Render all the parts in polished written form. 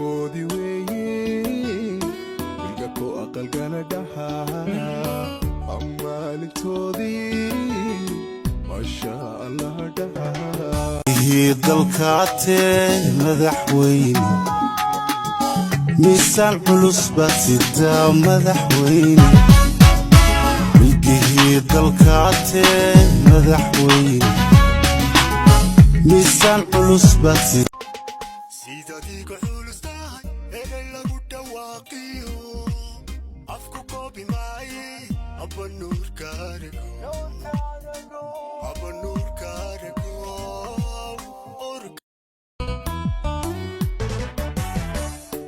Meherkoodii weeye, wilka ku aqalgala dhaha maalintoodii, maasha Allah dhaha. Dalkaatee madaxweyne, miisaan culus baad sidaa, madaxweyne. Milgihii dalkaatee madaxweyne, miisaan culus baad sidaa. Sidaad iga culus tahay erey lagu dhawaaqiyo afku koobi maaye. Abba nuurkaarago, abba nuurkaarago.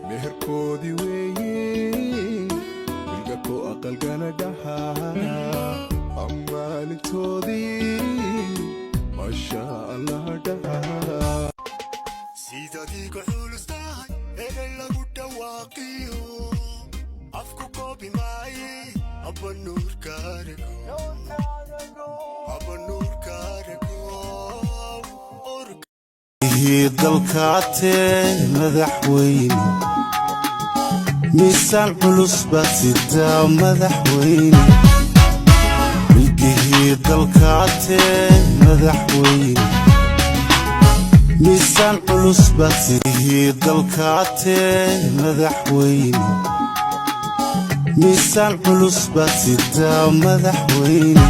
Meherkoodii weeye, wilka ku aqalgala dhaha maalintoodii, maasha Allah dhaha. Sidaad iga culus tahay erey lagu dhawaaqiyo afku koobi maaye. Abba nuurkaarago, abba nuurkaarago. Dalkaatee madaxweyne, miisaan culus baad sidaa, madaxweyne. Milgihii dalkaatee madaxweyne, miisaan culus baad sidihii. Dalkaatee madaxweyne, miisaan culus baad sidaa, madaxweyne.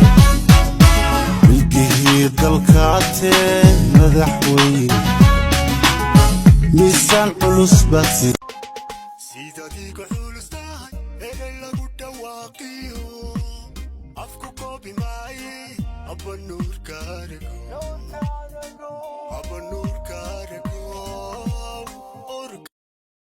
Milgihii dalkaatee madaxweyne, miisaan culus baad sidaa. Sidaad iga culus tahay erey lagu dhawaaqiyo afku koobi maaye. Abba nuurkaarago, abba nuur.